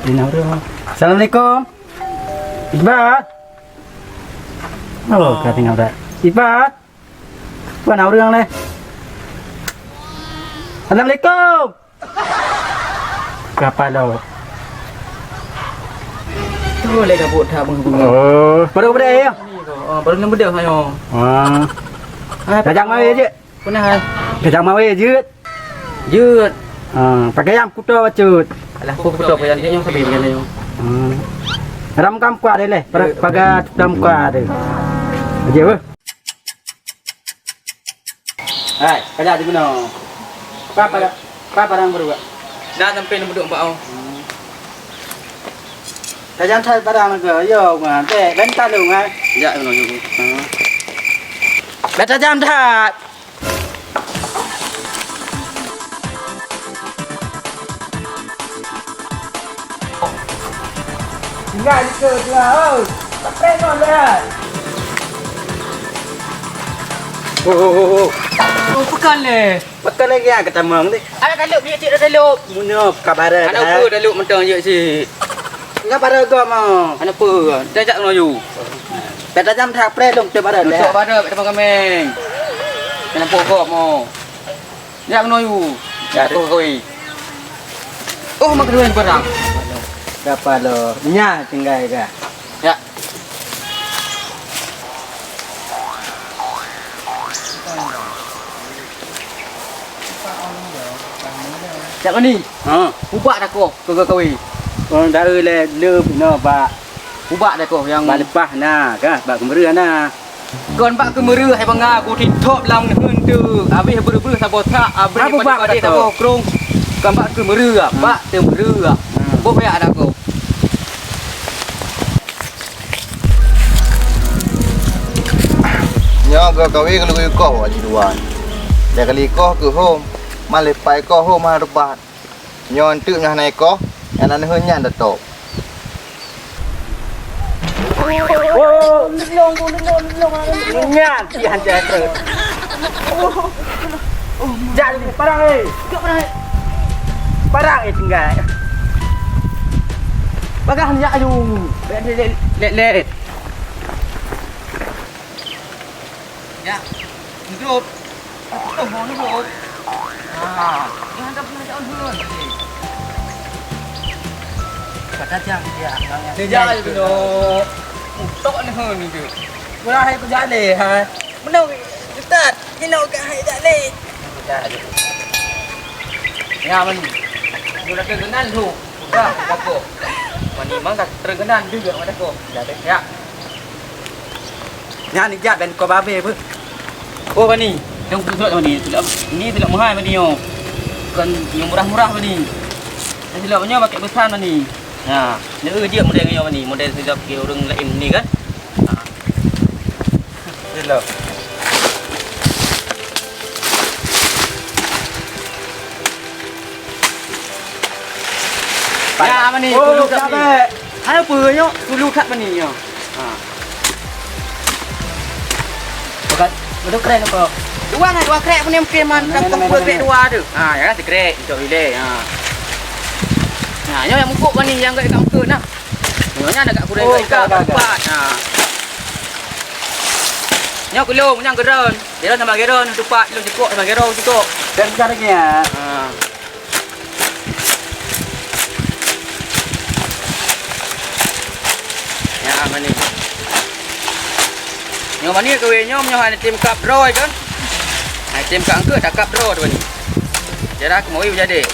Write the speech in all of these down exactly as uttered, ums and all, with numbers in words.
Assalamualaikum. Ibat. Oh, ka tinggal dah. Ibat. Bukan orang leh. Assalamualaikum. Kapalo. Tu leh kabut dah bunga-bunga. Oh, baru berdaya ya? Oh, baru nak bedah ayo. Ah. Ah, tajang mawe je. Pernah hai. Tajang mawe je. Jeuet. Ah, pakai yang kuto bacut. Alah, aku kuto pakai yang dia nyong sabe dengan dia. Hmm. Ram kam kuat deh leh. Paga tukang kuat deh. Aja beuh. Hai, kada di mana? Apa pada apa barang baru, Kak? Dah sampai nombor empat oh. Tajam that barang ke? Yo, ngan. Teh, bentar lu ngan. Ya, ngono yuk. Hmm. Dah tajam that. Tinggal di ke tengah, oh. Tak pernah dah. Oh, oh, oh, oh. Oh, pekan leh. Betul lagi ya ketamong ni. Ada talup ni cik ada talup. Muno kabar. Ada apa talup mentang je cik. Enggak pada gom. Ada apa? Dah jak ngoyo. Dah tajam that pre dong tu pada. Tu pada teman kami. Kenapa gom mo? Jak ngoyo. Ya tu koi. Oh, mak kedua barang. Siapa lo? Nya tinggal ga. Ya. Cak Mani. Ha. Ubak dah koh ke kawin. Orang dah le le no bak. Ubak dah koh yang bak lepas na ka bak keumeureue na. Kon bak keumeureue hai banga ku titop lam neuen tu. Habis beureubeureuh saboh tak, habis pada saboh krong. Kon bak keumeureue, bak teumeureue. Boh ya dah koh. Nyoe geukawe keu lagèe koh wajib dua. Dia kali koh keu hom, maleh pai koh hom hana teumpat. Nyoe enteuk nyoe hana ikoh, nyang na neuheun nyan datop. Oh, lôn, lôn, lôn, lôn. Nyan, si hanjai treuk. Jak parang, eh. Parang, eh, tinggai. Bagah nyak aju. Lek, lek, lek, lek. Ya, hidup. Aku tahu mau hidup. Ah, yang ada pernah jauh dulu tadi. Kata jam dia, yang Sejak itu, utok ni hon itu. Murah aku jale, ha. Menang, Ustaz. Kena ke hai jale. Ya, mani. Murah ke kenal tu. Udah, aku. Mani, mang tak terkenal juga, ada kok. Ya. Nyan ijak dan kau babe apa? Oh, Bani. Yang betul Bani. Silap, ini silap mahal Bani yo. Bukan yang murah-murah Bani. Yang silap nyoe pakai pesan Bani. Ha, ni dia model nyoe Bani. Model silap ke orang lain ni kan. Ha. Silap. Ya, Bani. Oh, tulu tak Bani. Hai apa nyo? Tulu tak Bani nyo. Ha. Bukan, betul keren apa? Dua ngai dua krek punya mungkin man. Mana, kantong mana, kulit mana? Dua tu. Ha, ya kan sekrek, cok ile. Ha. Nah, nyo yang mukuk Bani yang gak ikat mukuk nah. Nyo nya agak kurang. Oh, ikat, agak, agak. Empat. Ha. Nyo kulung, nyo geron. Geron sama geron, tupak, lun cukup sama geron cukup. Dan sekarang ya. Ha. Ya, Bani. Nyoe Bani kawin nyoe, nyoe hana tim kap droe kan? Hai tim kap angkut dah kap droe tu Bani. Jadi aku mau jadi.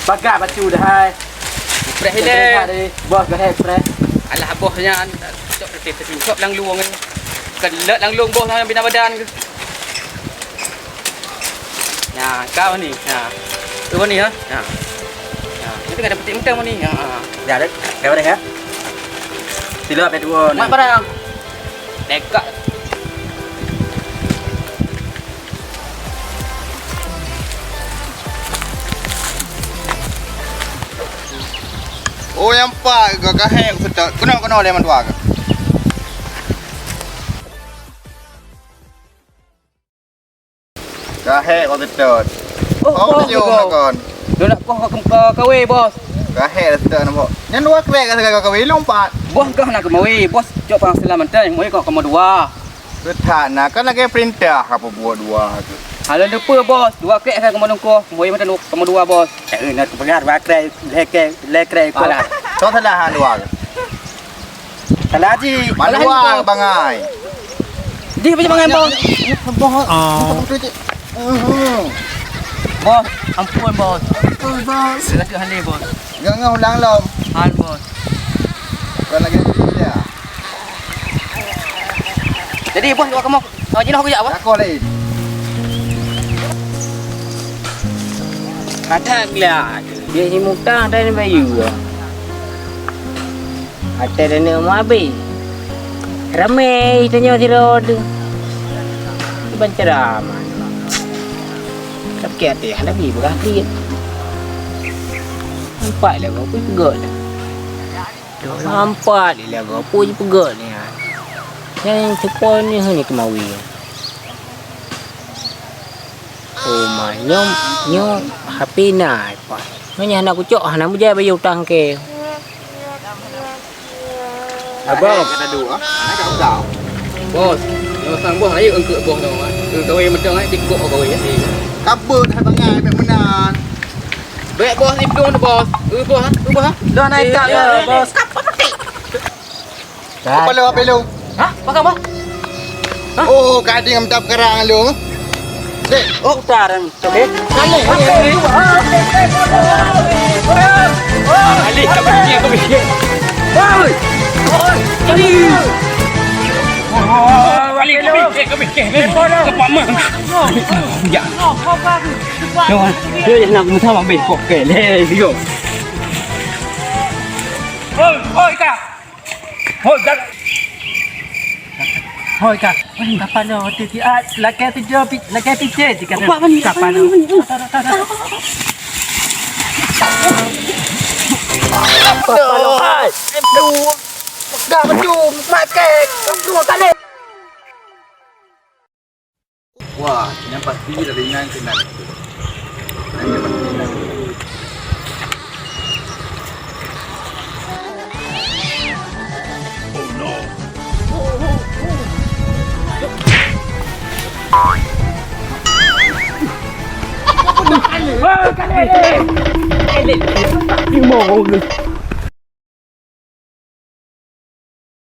Pakai batu dah hai. Preh ile. Bos dah hai preh. Alah bos nyan. Cok teuti teuti cok lang luang ni. Kan lek lang luang bos nyan bina badan ke. Nah, kau ni. Nah. Tu ni ha. Nah. Nah, ni tengah dapat mentang ni. Ha. Dah dah. Dah dah ya. Sila apa dua. Mat barang. Dekat. Oh, yang empat ke kahek betul. Kena kena lemon dua ke? Kahek kau ketot. Oh, oh, oh, kau. Dia nak kau ke, ke, kawe, bos. Rahek dah seutôt na, Bos. Nyan dua krek ka sagai kawé lom pat. Bos, kah na keumawe, Bos, cok pang seulaman teuh, mawe kok kamoe dua. Seutôt na, kan lagèe peurintah ka peubuet dua tu. Hana teupeu, Bos, dua krek ka kamoe lungkoh, mawe mantong kamoe dua, Bos. Eh, na peugah dua krek, lhèe krek, lhèe krek iko. Alah, cok salah han dua. Salah cit. Mandua bangai. Di apa bangai, Bos? Bos. Bos, ampun, Bos. Ampun, Bos. Lagèe hana, Bos. Enggak, enggak, ulang lom. Han, Bos. Bukan lagi ya. Jadi, Bos, awak kamu, awak jinoe kujak, Bos? Jakoh lain. Kata gelak. Dia ni mutang dan bayu. Até dan ni mabé. Ramé tanyoe sidroe tu. Ban ceramah. Sakét até lagi beurati. Nampak lah kau pun peugah lah. Nampak lah kau pun peugah ni. Yang sepon ni hanya kemawi. Oh, ma, nyoe, nyoe H P na, Pak. Nyoe hana kucok, hana mujai bayeue utang keu. Abang. Kata dua, hana kat utang. Bos, nyoe sang bos, ayo engkeuk bos nyoe, ah. Keu kawé mantong, ah, tikok kawé, ah. Kabut hai bangai, bèk meunan. Bèk bos, iplueng tu, bos. Eh, bos, ah. Eh, bos, ah. Dah naik tak, bos? Apa lu, apa lu? Hah? Apa kamu? Oh, ka ding minta peukara ngon lôn. Dek, oh, putar. Okey. Kali. Kali, kami fikir, kami fikir. Hoi! Hoi! Kali. Kali, kami fikir, kami fikir. Cepat mah. Ya. Yo, yo, nak sama be kok ke le, yo. Hoi, hoi, Kak. Hoi, Kak. Hoi, Kak. Kapal lo, ti, ti, ah, lakèe tujoh pi-, lakèe picéh, ti, kapal lo. Kapal lo. Hai. Dah betul, makai. Dua kali. Wah, nyang pasti dari nyan keunan. Nyan pasti keunan. Oh no.